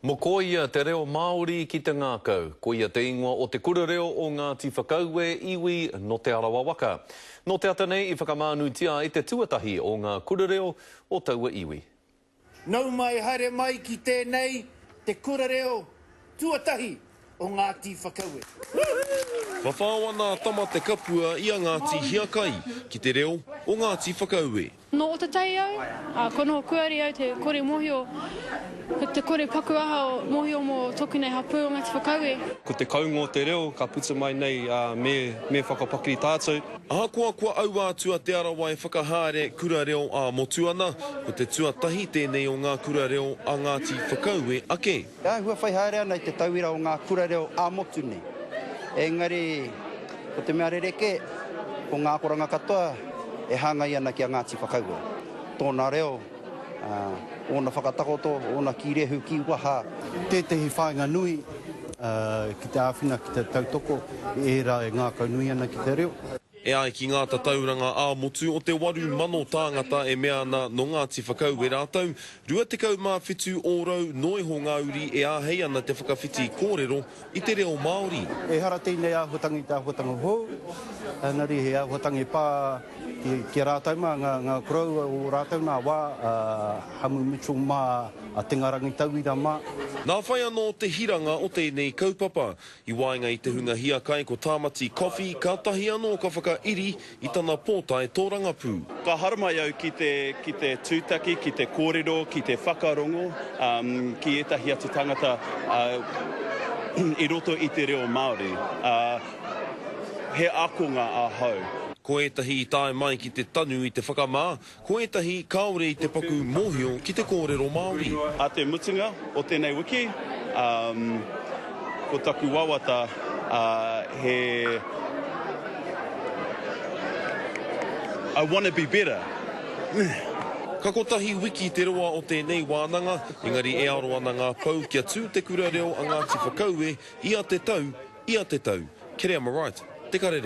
Mokoia te reo Māori ki te ngākau. Koia te ingoa o te kura reo o Ngāti Whakaue, iwi nō Te Arawa waka. Nō te ata nei i whakamānutia ai te tuatahi o ngā kura reo o taua iwi. Nau mai haere mai ki tēnei te kura reo tuatahi o Ngāti Whakaue. Whawhao ana a Tamatekapua i a Ngāti Hiakai ki te reo o Ngāti Whakaue. Nō Otatei au, ā, kua noho kuari au te kore mōhio, te kore paku aha o mōhio mō tōku nei hapū o Ngāti Whakaue. Ko te kounga o te reo ka puta mai nei, ā, me, me whakapakari tātou. Ahakoa kua aua atu a Te Arawa e whakahaere kura reo ā-motu ana, ko te tuatahi tēnei o ngā kura reo a Ngāti Whakaue ake. E āhua whai haere ana i te tauira o ngā kura reo ā-motu nei. Engari, ko te mea rerekē, ko ngā akoranga katoa e hāngai ana ki a Ngāti Whakaue. Tōna reo, ōna whakatakoto, ōna kīrehu, kīwaha. Tētehi whāinga nui ki te āwhina, ki te tautoko i ērā e ngākaunui ana ki te reo. E ai ki ngā tatauranga ā-motu o te 8,000 tāngata e mea ana nō Ngāti Whakaue rātou, 27 ōrau noa iho ngā uri e āhei ana te whakawhiti kōrero i te reo Māori. Ehara tēnei āhuatanga i te āhuatanga hou, engari he āhuatanga e pā ki a rātou mā, ngā koroua o rātou nā wā, a Hamu Mitchell mā, a Tenga Rangitauira mā. Nā whai anō te hiranga o tēnei kaupapa, I waenga i te hunga hiakai ko Tāmati Coffey, kātahi anō ka whakairi i tana pōtae tōrangapū. Ka haramai au ki te, ki te tūtaki, ki te kōrero, ki te whakarongo ki ētahi atu tāngata i roto i te reo Māori. He ākonga ahau. Ko ētahi i tae mai ki te tanu i te whakamā, Ko ētahi kāore i te paku mōhio ki te kōrero Māori. A te mutunga o tēnei wiki, ko taku wawata he I wanna be better. Ka kotahi wiki te roa o tēnei wānanga, engari e aro ana ngā pou kia tū te kura reo a Ngāti Whakaue ia te tau, ia te tau. Kereama Wright, Te Karere.